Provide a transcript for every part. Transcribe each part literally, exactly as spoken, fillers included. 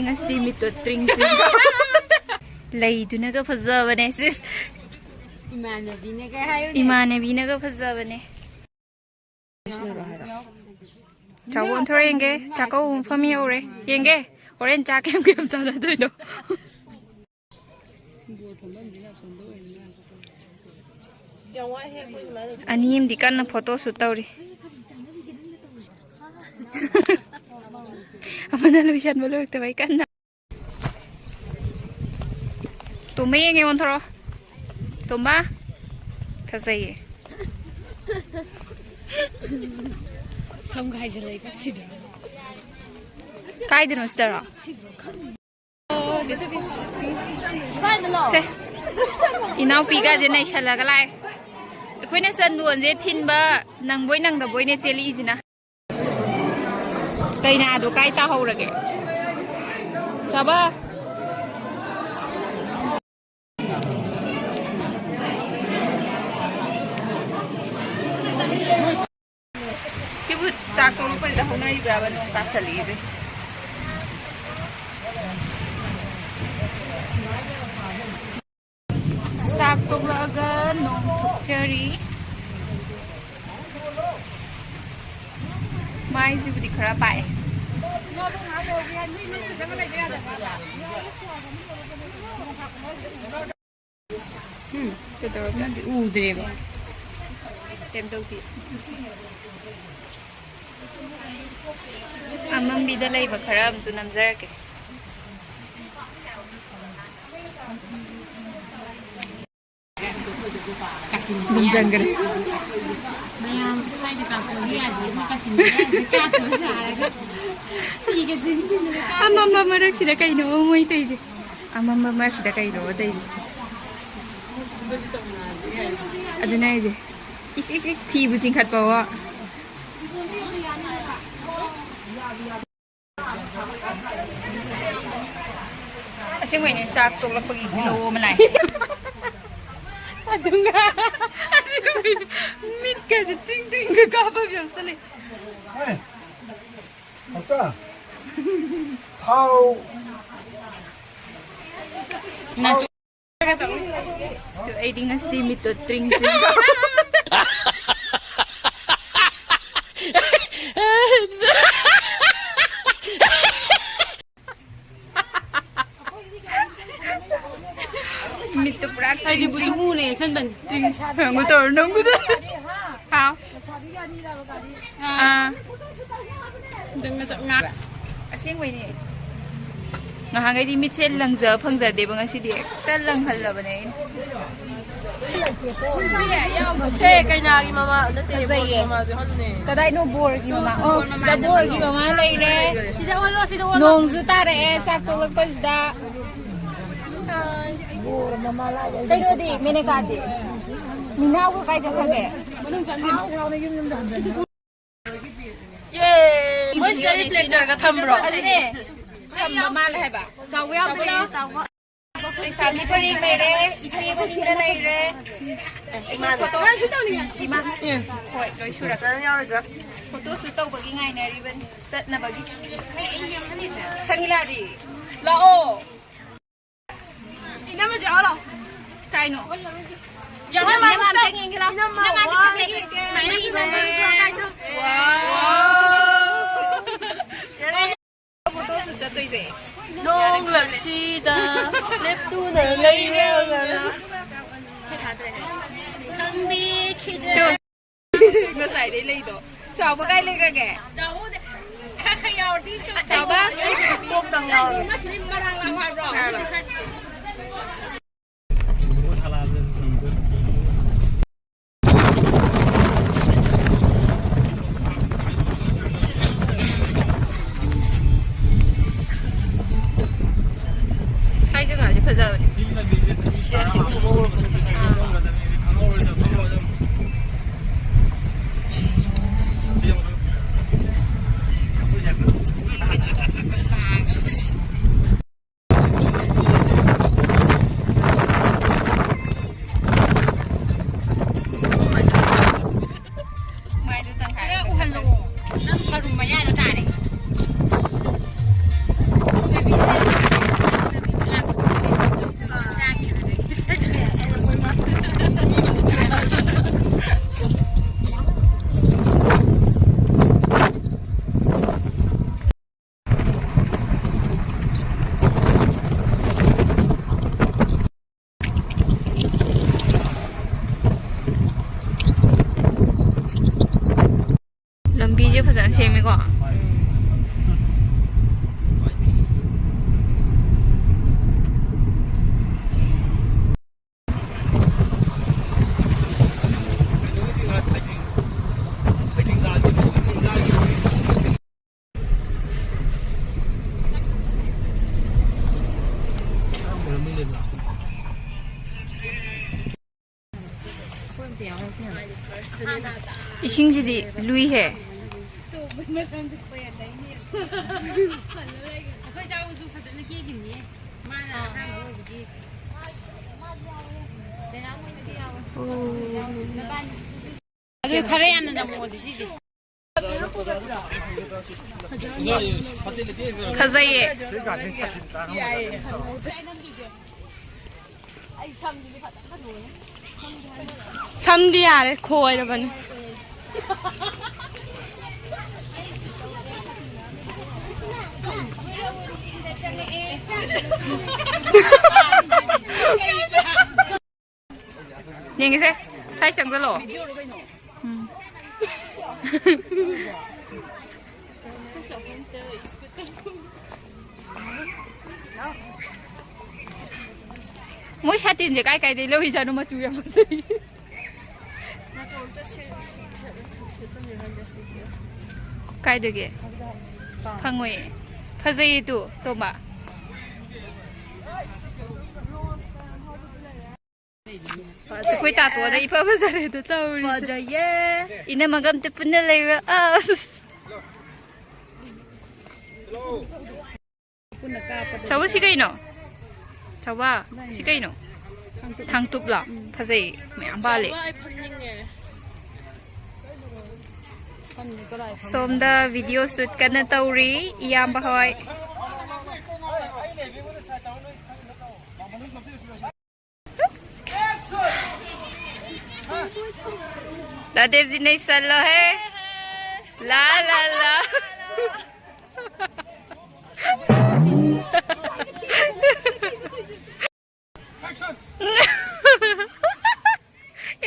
ꯉꯁꯤꯗꯤ ꯃꯤꯠꯇꯣ ꯇ꯭ꯔꯤꯡ ꯇ꯭ꯔꯤꯡ꯫ ꯂꯩꯗꯨꯅꯒ ꯐꯖꯕꯅꯦ ꯁꯤꯁ꯫ ꯏꯃꯥꯟꯅꯕꯤꯅꯒ ꯍꯥꯏꯌꯨꯅꯦ꯫ ꯏꯃꯥꯟꯅꯕꯤꯅꯒ ꯐꯖꯕꯅꯦ꯫ ꯆꯥꯎꯕ ꯑꯣꯟꯊꯣꯔꯛꯑꯦ, ꯌꯦꯡꯒꯦ꯫ ꯆꯥꯛꯀꯧꯕ ꯃꯐꯝ ꯌꯧꯔꯦ꯫ ꯌꯦꯡꯒꯦ꯫ ꯍꯣꯔꯦꯟ ꯆꯥꯛ ꯀꯌꯥꯝ ꯀꯌꯥꯝ ꯆꯥꯟꯅꯗꯣꯏꯅꯣ꯫ ꯑꯅꯤ ꯑꯃꯗꯤ ꯀꯟꯅ photo shoot ꯇꯧꯔꯤ꯫ ꯑꯃꯅ ꯂꯣꯏꯁꯟꯕ ꯂꯣꯏꯔꯛꯇꯕꯩ ꯀꯟꯅ꯫ ꯇꯣꯝꯕ ꯌꯦꯡꯒꯦ, ꯑꯣꯟꯊꯣꯔꯛꯑꯣ꯫ ꯇꯣꯝꯕ꯫ ꯐꯖꯩꯌꯦ꯫ ꯁꯝꯒ ꯍꯥꯏꯖꯜꯂꯛꯏ ꯀꯥꯟꯁꯤꯗ꯫ ꯀꯥꯏꯗꯅꯣ ꯁꯤꯗꯔꯣ? ꯁꯦ꯫ ꯏꯅꯥꯎꯄꯤꯒꯁꯦ ꯅꯩꯁꯜꯂꯒ ꯂꯥꯛꯑꯦ꯫ ꯑꯩꯈꯣꯏꯅ ꯆꯟꯗꯣꯟꯁꯦ ꯊꯤꯟꯕ ꯅꯪꯕꯣꯏ ꯅꯪꯗꯕꯣꯏꯅꯦ ꯆꯦꯜꯂꯛꯏꯁꯤꯅ꯫ ꯀꯩꯅꯥꯗꯣ ꯀꯥꯏ ꯇꯥꯍꯧꯔꯒꯦ? ꯆꯥꯕ꯫ ꯁꯤꯕꯨ ꯆꯥꯛ ꯇꯣꯛꯂꯛꯄꯁꯤꯗ ꯍꯧꯅꯔꯤꯕ꯭ꯔꯥꯕ ꯅꯣꯡ ꯇꯥꯁꯜꯂꯛꯏꯁꯦ? ꯆꯥꯛ ꯇꯣꯛꯂꯛꯑꯒ ꯅꯣꯡ ꯊꯣꯛꯆꯔꯤ꯫ ꯃꯥꯏꯁꯤꯕꯨꯗꯤ ꯈꯔ ꯄꯥꯛꯑꯦ꯫ ꯎꯝ, ꯀꯩꯗꯧꯔꯒꯦ? ꯅꯪꯗꯤ ꯎꯗ꯭ꯔꯦꯕ꯫ ꯀꯩꯝ ꯇꯧꯗꯦ꯫ ꯑꯃꯝꯕꯤꯗ ꯂꯩꯕ ꯈꯔ ꯑꯃꯁꯨ ꯅꯝꯖꯔꯛꯀꯦ꯫ ꯃꯨꯟꯖꯟꯒꯔꯦ꯫ ꯃꯌꯥꯝ ꯁ꯭ꯋꯥꯏꯗ ꯀꯥꯞꯄꯗꯤ ꯌꯥꯗꯦ, ꯀꯥꯆꯤꯟꯗ ꯌꯥꯗꯦ, ꯀꯥꯞꯄ ꯁꯥꯔꯒ ꯐꯤꯒ ꯆꯤꯟꯁꯤꯟꯗꯅ ꯀꯥꯞꯄ꯫ ꯑꯃꯝꯕ ꯃꯔꯛꯁꯤꯗ ꯀꯩꯅꯣ ꯃꯣꯏ ꯇꯧꯔꯤꯁꯦ? ꯑꯃꯝꯕ ꯃꯔꯛꯁꯤꯗ ꯀꯩꯅꯣ ꯇꯧꯔꯤꯁꯦ? ꯑꯗꯨꯅꯦ ꯍꯥꯏꯁꯦ꯫ ꯏꯁ, ꯏꯁ, ꯏꯁ, ꯐꯤꯕꯨ ꯆꯤꯡꯈꯠꯄꯋꯣ꯫ ꯑꯁꯦꯡꯕꯩꯅꯦ, ꯆꯥꯛ ꯇꯣꯛꯂꯛꯄꯒꯤ glow ꯑꯃ ꯂꯥꯛꯑꯦ꯫ ꯑꯗꯨꯒ ꯑꯁꯤꯒꯨꯝꯕ ꯃꯤꯠꯀꯁꯦ ꯇꯤꯡ ꯇꯤꯡꯒ ꯀꯥꯞꯄ ꯌꯥꯝ ꯆꯠꯂꯦ꯫ ꯍꯦ, ꯃꯆꯥ꯫ ꯍꯥꯎ꯫ ꯅꯪꯁꯨ ꯑꯩꯗꯤ ꯉꯁꯤ ꯃꯤꯠꯇꯣ ꯇ꯭ꯔꯤꯡ ꯇ꯭ꯔꯤꯡ ꯇꯧꯔꯦ꯫ ꯃꯤꯠꯇꯣ ꯄꯨꯔꯥ ꯑꯩꯗꯤ ꯇ꯭ꯔꯤꯡ ꯇ꯭ꯔꯤꯡ꯫ ꯕꯨꯖꯨ ꯃꯨꯅꯦ ꯌꯦꯡꯁꯟꯕꯅꯤ꯫ ꯇ꯭ꯔꯤꯡ ꯇ꯭ꯔꯤꯡ ꯇꯧꯔꯦ ꯅꯪꯒꯤꯗꯣ꯫ ꯍꯥꯎ꯫ ꯑꯥ꯫ ꯅꯪ ꯉꯁꯛ ꯉꯥꯡ-, ꯑꯁꯦꯡꯕꯩꯅꯦ꯫ ꯉꯍꯥꯟꯈꯩꯗꯤ ꯃꯤꯠꯁꯦ ꯂꯪꯖ ꯐꯪꯖꯗꯦꯕ, ꯉꯁꯤꯗꯤ ꯍꯦꯛꯇ ꯂꯪꯍꯜꯂꯕꯅꯦ ꯑꯩꯅ꯫ ꯁꯦ ꯀꯩꯅꯥꯒꯤ ꯃꯃꯥ ꯅꯠꯇꯦ, ꯐꯖꯩꯌꯦ꯫ ꯕꯣꯔꯒꯤ ꯃꯃꯥꯁꯦ ꯍꯜꯂꯨꯅꯦ꯫ ꯀꯗꯥꯏꯅꯣ ꯕꯣꯔꯒꯤ ꯃꯃꯥ? ꯑꯣ, ꯁꯤꯗ ꯕꯣꯔꯒꯤ ꯃꯃꯥ ꯂꯩꯔꯦ꯫ ꯁꯤꯗ ꯑꯣꯜꯂꯣ, ꯁꯤꯗ ꯑꯣꯜꯂꯣ꯫ ꯅꯣꯡꯁꯨ ꯇꯥꯔꯛꯑꯦ ꯆꯥꯛ ꯇꯣꯛꯂꯛꯄꯁꯤꯗ꯫ ꯀꯩꯅꯣꯗꯤ, ꯃꯦꯅꯦꯀꯥꯗꯤ? ꯃꯤꯅꯥꯎꯒ ꯀꯥꯏ ꯆꯠꯈ꯭ꯔꯒꯦ? ꯌꯦ! ꯃꯣꯏ ꯁꯤꯗ ꯔꯤꯐ꯭ꯂꯦꯛꯇꯔꯒ ꯊꯝꯕ꯭ꯔꯣ? ꯑꯗꯨꯅꯦ꯫ ꯊꯝꯕ ꯃꯥꯜꯂꯦ ꯍꯥꯏꯕ꯫ ꯆꯥꯎꯕ ꯌꯥꯎꯗ꯭ꯔꯣ? ꯂꯩꯁꯥꯕꯤ ꯄꯔꯦꯡ ꯂꯩꯔꯦ, ꯏꯆꯦ ꯃꯅꯤꯡꯗ ꯂꯩꯔꯦ꯫ ꯏꯃꯥ꯫ ꯐꯣꯇꯣ꯫ ꯏꯃꯥ꯫ ꯍꯣꯏ, ꯂꯣꯏ ꯁꯨꯔꯦ꯫ ꯅꯪ ꯌꯥꯎꯔꯣꯏꯗ꯭ꯔꯥ? ꯐꯣꯇꯣ ꯁꯨꯠ ꯇꯧꯕꯒꯤ ꯉꯥꯏꯅꯔꯤꯕꯅꯤ, ꯆꯠꯅꯕꯒꯤ꯫ ꯁꯪꯒꯤꯂꯥꯗꯤ? ꯂꯥꯛꯑꯣ꯫ ꯏꯅꯝꯃꯁꯦ ꯂꯥꯛꯑꯣ, ꯂꯥꯛꯑꯣ꯫ ꯀꯥꯏꯅꯣ? ꯌꯥꯎꯍꯟꯕ ꯏꯅꯝꯃ ꯑꯝꯇ꯫ ꯑꯝꯇ ꯌꯦꯡꯒꯦ ꯂꯥꯛꯑꯣ꯫ ꯏꯅꯝꯃ ꯏꯅꯝꯃꯁꯦ ꯋꯥ ꯐꯖꯩ꯫ ꯌꯦꯡꯒꯦ꯫ ꯃꯥꯏ ꯏꯅꯝꯃ ꯀꯥꯏꯗꯣ꯫ ꯋꯥꯎ꯫ ꯐꯣꯇꯣꯁꯨ ꯆꯠꯇꯣꯏꯁꯦ꯫ ꯅꯣꯡꯂꯛꯁꯤꯗ ꯂꯦꯞꯇꯨꯅ ꯂꯩꯔꯦ꯫ ꯈꯪꯕꯤꯈꯤꯗ꯭ꯔꯦ꯫ ꯉꯁꯥꯏꯗꯩ ꯂꯩꯗꯣ꯫ ꯆꯥꯎꯕ ꯀꯥꯏ ꯂꯩꯈ꯭ꯔꯒꯦ? ꯆꯥꯎꯕ ꯈꯔ ꯈꯔ ꯌꯥꯎꯔꯗꯤ ꯆꯥꯎ-, ꯆꯥꯎꯕ? ꯀꯣꯛꯇꯪ ꯌꯥꯎꯔꯗꯤ꯫ ꯃꯁꯤꯗꯤ ꯃꯔꯥꯡ ꯂꯥꯡ ꯍꯥꯏꯕ꯭ꯔꯣ? ꯌꯥꯔꯕ? ꯁ꯭ꯋꯥꯏ ꯖꯒꯥꯁꯦ ꯐꯖꯕꯅꯦ꯫ ꯁꯤ ꯑꯁꯤ ꯎꯕ ꯍꯧꯔꯛꯄꯗ ꯐꯖꯕꯅꯦ꯫ ꯏꯁꯤꯡꯁꯤꯗꯤ ꯂꯨꯏꯍꯦ꯫ ꯑꯗꯨ ꯈꯔ ꯌꯥꯝꯅ ꯅꯝꯃꯣꯗꯤ ꯁꯤꯁꯦ꯫ ꯐꯖꯩꯌꯦ꯫ ꯁꯝꯗꯤ ꯌꯥꯔꯦ, ꯈꯣꯏꯔꯕꯅꯤ꯫ ꯌꯦꯡꯒꯦꯁꯦ꯫ ꯁ꯭ꯋꯥꯏ ꯆꯪꯁꯤꯜꯂꯛꯑꯣ꯫ ꯎꯝ꯫ ꯃꯣꯏ ꯁꯥꯇꯤꯟꯁꯦ ꯀꯥꯏ ꯀꯥꯏꯗꯩ ꯂꯧꯔꯤꯖꯥꯠꯅꯣ? ꯃꯆꯨ ꯌꯥꯝ ꯐꯖꯩ꯫ ꯀꯥꯏꯗꯒꯤ? ꯐꯪꯉꯣꯏꯌꯦ꯫ ꯐꯖꯩꯌꯦ ꯇꯨ, ꯇꯣꯝꯕ꯫ ꯑꯩꯈꯣꯏ ꯇꯥꯇꯣꯗ ꯏꯐ ꯐꯖꯔꯦꯗ ꯇꯧꯔꯤꯁꯦ꯫ ꯐꯖꯩꯌꯦ꯫ ꯏꯅꯝꯃꯒ ꯑꯝꯇ ꯄꯨꯟꯅ ꯂꯩꯔꯛ ꯑꯁ꯫ ꯆꯥꯎꯕ, ꯁꯤ ꯀꯩꯅꯣ? ꯆꯥꯎꯕ, ꯁꯤ ꯀꯩꯅꯣ? ꯊꯥꯡꯇꯨꯞꯂꯣ? ꯐꯖꯩ, ꯃꯌꯥꯝ ꯄꯥꯜꯂꯦ꯫ ꯁꯣꯝꯗ video shoot ꯀꯟꯅ ꯇꯧꯔꯤ ꯏꯌꯥꯝꯕ ꯍꯣꯏ꯫ ꯗꯥꯗꯦꯕꯖꯤ ꯅꯩꯁꯜꯂꯣꯍꯦ꯫ ꯂꯥ ꯂꯥ ꯂꯥ꯫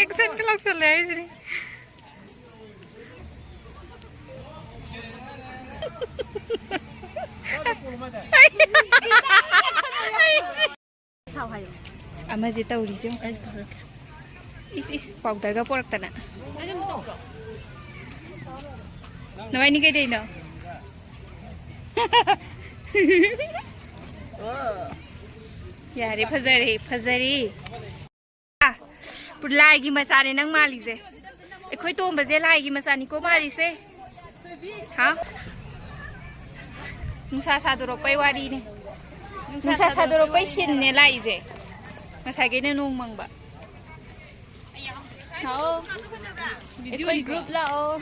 Action ꯀ ꯂꯧꯁꯜꯂꯦ ꯍꯥꯏꯁꯤꯅꯤ꯫ ꯁꯥꯎ ꯍꯥꯏꯌꯣ꯫ ꯑꯃꯁꯦ ꯇꯧꯔꯤꯁꯦ ꯌꯦꯡꯉꯨ꯫ ꯑꯩꯁꯨ ꯇꯧꯔꯛꯀꯦ꯫ ꯏꯁ ꯏꯁ, powder ꯒ ꯄꯣꯔꯛꯇꯅ꯫ ꯑꯩꯁꯨ ꯑꯃꯨꯛ ꯇꯧꯔꯛꯀꯦ꯫ ꯅꯕꯥꯏꯅꯤ ꯀꯩꯗꯧꯔꯤꯅꯣ? ꯑꯣ꯫ ꯌꯥꯔꯦ, ꯐꯖꯔꯦ, ꯐꯖꯔꯦ꯫ ꯑꯥ, ꯂꯥꯏꯒꯤ ꯃꯆꯥꯅꯦ ꯅꯪ ꯃꯥꯜꯂꯤꯁꯦ꯫ ꯑꯩꯈꯣꯏ ꯇꯣꯝꯕꯁꯦ ꯂꯥꯏꯒꯤ ꯃꯆꯥꯅꯤꯀꯣ ꯃꯥꯜꯂꯤꯁꯦ꯫ ꯍꯥ? ꯅꯨꯡꯁꯥ ꯁꯥꯗꯣꯔꯛꯄꯩ ꯋꯥꯔꯤꯅꯦ꯫ ꯅꯨꯡꯁꯥ ꯁꯥꯗꯣꯔꯛꯄꯩ ꯁꯤꯟꯅꯦ ꯂꯥꯛꯏꯁꯦ꯫ ꯉꯁꯥꯏꯈꯩꯅ ꯅꯣꯡ ꯃꯪꯕ꯫ ꯂꯥꯛꯑꯣ꯫ ꯑꯩꯈꯣꯏ ꯒ꯭ꯔꯨꯞ ꯂꯥꯛꯑꯣ꯫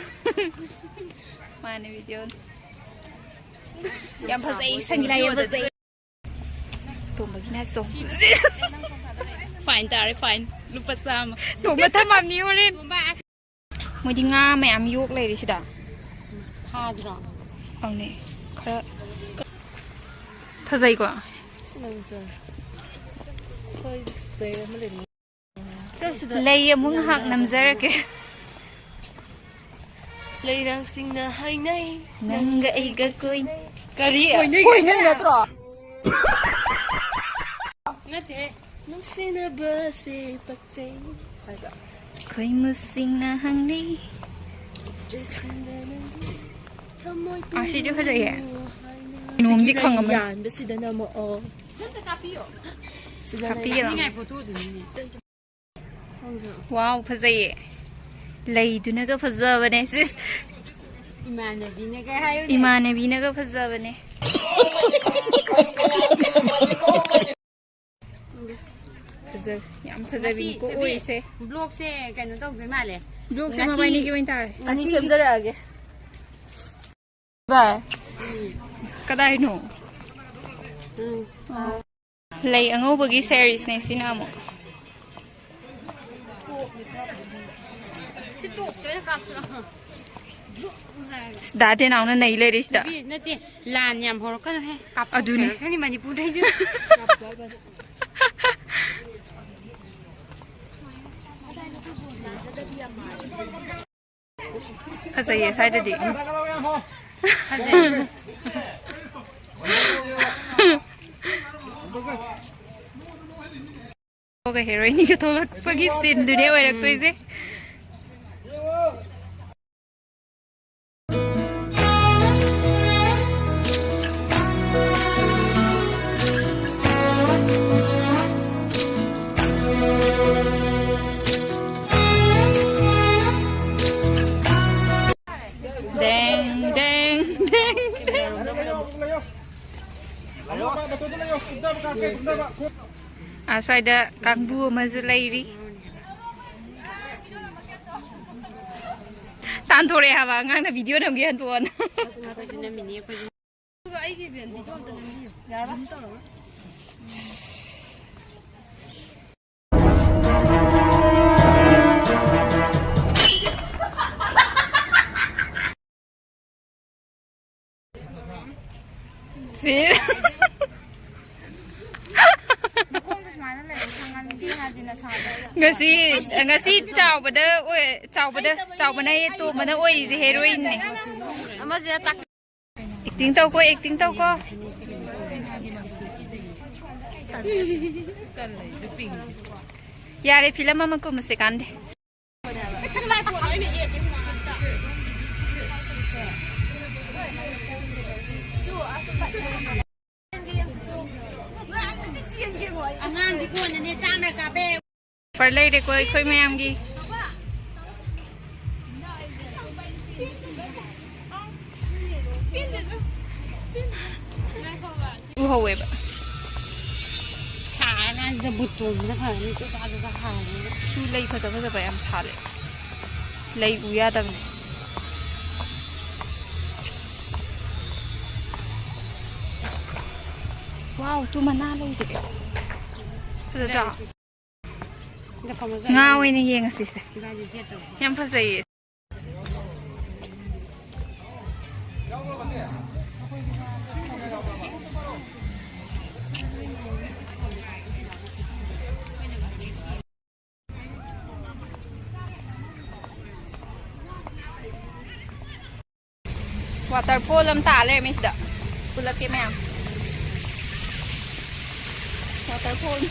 ꯃꯥꯅꯦ, ꯚꯤꯗꯤꯑꯣ꯫ ꯌꯥꯝ ꯐꯖꯩ, ꯁꯪꯒꯤꯂꯥ ꯌꯥꯝ ꯐꯖꯩ꯫ ꯇꯣꯝꯕꯒꯤꯅ ꯆꯣꯡ꯫ ꯐꯥꯏꯟ ꯇꯥꯔꯦ, ꯐꯥꯏꯟ꯫ ꯂꯨꯄꯥ ꯆꯥꯝꯃ꯫ ꯇꯣꯝꯕ ꯊꯝꯃꯝꯅꯤ ꯍꯣꯔꯦꯟ꯫ ꯃꯣꯏꯗꯤ ꯉꯥ ꯃꯌꯥꯝ ꯌꯣꯛ ꯂꯩꯔꯤ ꯁꯤꯗ꯫ ꯐꯥꯁꯤꯔꯣ? ꯑꯧꯅꯦ꯫ ꯈꯔ ꯐꯖꯩꯀꯣ? ꯂꯩ ꯑꯃꯨꯛ ꯉꯥꯏꯍꯥꯛ ꯅꯝꯖꯔꯒꯦ꯫ ꯂꯩꯔꯥꯡꯁꯤꯡꯅ ꯍꯥꯏꯅꯩ꯫ ꯅꯪꯒ ꯑꯩꯒ ꯀꯣꯏ-, ꯀꯔꯤ? ꯀꯣꯏꯅꯩ ꯅꯠꯇ꯭ꯔꯣ? ꯅꯠꯇꯦ꯫ ꯅꯨꯡꯁꯤꯅꯕꯁꯦ ꯄꯛꯆꯩ ꯍꯥꯏꯕ꯫ ꯈꯣꯏꯃꯨꯁꯤꯡꯅ ꯍꯪꯅꯩ꯫ ꯊꯃꯣꯏ ꯑꯥ, ꯁꯤꯗꯤ ꯐꯖꯩꯌꯦ꯫ ꯄꯦꯟꯂꯨ ꯍꯥꯏꯅ꯫ ꯅꯣꯡꯗꯤ ꯈꯪꯉꯝꯃꯅꯤ꯫ ꯌꯥꯟꯕꯁꯤꯗ ꯅꯝꯃꯛꯑꯣ꯫ ꯁꯤꯗ ꯂꯩ꯫ ꯀꯥꯞꯄꯤꯔꯣ? ꯋꯥꯎ, ꯐꯖꯩꯌꯦ꯫ ꯂꯩꯗꯨꯅꯒ ꯐꯖꯕꯅꯦ ꯁꯤꯁ꯫ ꯏꯃꯥꯟꯅꯕꯤꯅꯒ ꯍꯥꯏꯌꯨꯅꯦ꯫ ꯏꯃꯥꯟꯅꯕꯤꯅꯒ ꯐꯖꯕꯅꯦ꯫ ꯐꯖ-, ꯌꯥꯝ ꯐꯖꯕꯤꯅꯤꯀꯣ ꯉꯁꯤ ꯑꯣꯏꯔꯤꯁꯦ꯫ ꯕ꯭ꯂꯣꯛꯁꯦ ꯀꯩꯅꯣ ꯇꯧꯗꯣꯏ ꯃꯥꯜꯂꯦ꯫ ꯕ꯭ꯂꯣꯛꯁꯦ ꯉꯁꯤ ꯃꯕꯥꯏꯅꯤꯒꯤ ꯑꯣꯏꯅ ꯇꯥꯔꯦ꯫ ꯑꯅꯤ ꯁꯦꯝꯖꯔꯛꯑꯒꯦ꯫ ꯀꯗꯥꯏ? ꯀꯗꯥꯏꯅꯣ? ꯎꯝ꯫ ꯂꯩ ꯑꯉꯧꯕꯒꯤ ꯁꯦꯔꯤꯁꯅꯦ ꯁꯤꯅ ꯑꯃꯨꯛ꯫ ꯁꯤ ꯇꯣꯞꯁꯦ ꯑꯣꯏꯅ ꯀꯥꯞꯁꯤꯔꯣ? ꯗꯥ ꯇꯦꯅꯥꯎꯅ ꯅꯩ ꯂꯩꯔꯦ ꯁꯤꯗ꯫ ꯅꯨꯄꯤ ꯅꯠꯇꯦ, ꯂꯥꯟ ꯌꯥꯝ ꯍꯧꯔꯛꯀꯅꯨꯍꯦ꯫ ꯑꯗꯨꯅꯤ꯫ ꯀꯥꯞꯊꯣꯛꯆꯔꯛꯁꯅꯤ ꯃꯅꯤꯄꯨꯔꯗꯩꯁꯨ꯫ ꯐꯖꯩꯌꯦ ꯁ꯭ꯋꯥꯏꯗꯗꯤ꯫ ꯐꯖꯩ꯫ ꯍꯦꯔꯣꯒ ꯍꯦꯔꯣꯏꯟꯒ ꯊꯣꯛꯂꯛꯄꯒꯤ ꯁꯤꯟꯗꯨꯅꯦ ꯑꯣꯏꯔꯛꯇꯣꯏꯁꯦ꯫ ꯑꯁ꯭ꯋꯥꯏꯗ ꯀꯥꯡꯕꯨ ꯑꯃꯁꯨ ꯂꯩꯔꯤ꯫ ꯇꯥꯟꯊꯣꯔꯛꯑꯦ ꯍꯥꯏꯕ ꯑꯉꯥꯡꯅ ꯚꯤꯗꯤꯑꯣ ꯅꯝꯒꯦ ꯍꯟꯗꯣꯛꯑꯣꯅ꯫ ꯑꯩꯈꯣꯏꯁꯨ ꯅꯝꯃꯤꯅꯦ, ꯑꯩꯈꯣꯏꯁꯨ꯫ ꯑꯗꯨꯒ ꯑꯩꯒꯤ ꯚꯤꯗꯤꯑꯣ ꯑꯝꯇ ꯅꯝꯕꯤꯌꯨ꯫ ꯌꯥꯔꯕ? ꯇꯧꯔꯒ꯫ ꯁꯤ꯫ ꯃꯈꯣꯡꯗ ꯁꯨꯃꯥꯏꯅ ꯂꯩꯔꯦ, ꯁꯪꯍꯟꯒꯦ ꯍꯥꯏꯗꯤ ꯅꯁꯥꯗꯣ꯫ ꯉꯁꯤ, ꯉꯁꯤ ꯆꯥꯎꯕꯗ ꯑꯣꯏ-, ꯆꯥꯎꯕꯗ, ꯆꯥꯎꯕꯅ ꯍꯦ ꯇꯣꯝꯕꯅ ꯑꯣꯏꯔꯤꯁꯦ ꯍꯦꯔꯣꯏꯟꯅꯦ꯫ ꯑꯃꯁꯤꯅ ꯇꯥꯛ-꯫ ꯑꯦꯛꯇꯤꯡ ꯇꯧꯀꯣ, ꯑꯦꯛꯇꯤꯡ ꯇꯧꯀꯣ꯫ ꯌꯥꯔꯦ, ꯐꯤꯂꯝ ꯑꯃ ꯀꯨꯝꯃꯁꯦ ꯀꯥꯟꯗꯦ꯫ ꯑꯉꯥꯡꯗꯤ ꯀꯣꯟꯅꯅꯦ ꯆꯥꯝꯃ ꯀꯥꯞꯄꯦ꯫ ꯑꯣꯐꯔ ꯂꯩꯔꯦꯀꯣ ꯑꯩꯈꯣꯏ ꯃꯌꯥꯝꯒꯤ꯫ ꯎꯍꯧꯋꯦꯕ꯫ ꯁꯥꯔꯀꯥꯟꯁꯤꯗ ꯕꯨꯠ ꯇꯣꯡꯕꯅ ꯐꯔꯅꯤ, ꯆꯣꯠ ꯆꯥ ꯆꯣꯠ ꯆꯥ ꯍꯥꯏꯔꯅꯤ꯫ ꯁꯤ ꯂꯩ ꯐꯖ ꯐꯖꯕ ꯌꯥꯝ ꯁꯥꯠꯂꯦ꯫ ꯂꯩ ꯎ ꯌꯥꯗꯕꯅꯦ꯫ ꯋꯥꯎ, ꯇꯨ ꯃꯅꯥ ꯂꯩꯁꯦ꯫ ꯐꯖꯗ꯭ꯔꯣ? ꯉꯥ ꯑꯣꯏꯅ ꯌꯦꯡꯉꯁꯤꯁꯦ꯫ ꯌꯥꯝ ꯐꯖꯩꯌꯦ꯫ Waterfall ꯑꯃ ꯇꯥ ꯂꯩꯔꯝꯃꯦ ꯁꯤꯗ꯫ ꯄꯨꯂꯛꯀꯦ ꯃꯌꯥꯝ꯫ Waterfall꯫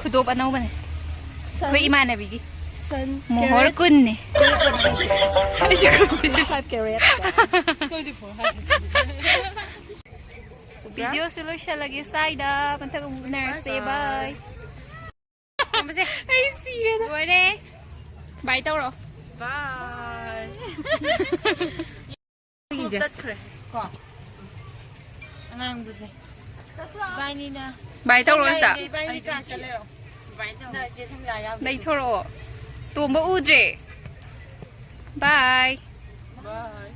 ꯈꯨꯗꯣꯞ ꯑꯅꯧꯕꯅꯦ꯫ ꯑꯩꯈꯣꯏ ꯏꯃꯥꯟꯅꯕꯤꯒꯤ꯫ Sun ꯃꯣꯍꯣꯔ ꯀꯨꯟꯅꯦ꯫ ꯑꯩꯁꯨ ꯀꯨꯟꯅꯦ꯫ Five carat꯫ Twenty four ꯍꯥꯏ꯫ ꯚꯤꯗꯤꯑꯣꯁꯦ ꯂꯣꯏꯁꯤꯜꯂꯒꯦ ꯁ꯭ꯋꯥꯏꯗ꯫ ꯃꯊꯪ ꯑꯃꯨꯛ ꯎꯅꯔꯁꯦ꯫ Bye꯫ ꯊꯝꯃꯁꯦ꯫ ꯑꯩ ꯁꯤꯔꯦꯗ꯫ ꯂꯣꯏꯔꯦ꯫ Bye ꯇꯧꯔꯣ꯫ Bye꯫ ꯇꯠꯈ꯭ꯔꯦ꯫ ꯀꯣ ꯑꯉꯥꯡꯕꯁꯦ ꯏꯕꯥꯅꯤꯅ ꯕꯥꯏ ꯇꯧꯔꯣ ꯁꯤꯗ꯫ ꯏꯕꯥꯅꯤ ꯀꯥꯔꯠꯇ ꯂꯩꯔꯣ ꯅꯪ ꯆꯦ ꯁꯝꯂꯥ ꯌꯥꯎꯗꯦ ꯂꯩꯊꯣꯔꯛꯑꯣ꯫ ꯇꯣꯝꯕ ꯎꯗ꯭ꯔꯦ꯫ ꯕꯥꯏ꯫ ꯕꯥꯏ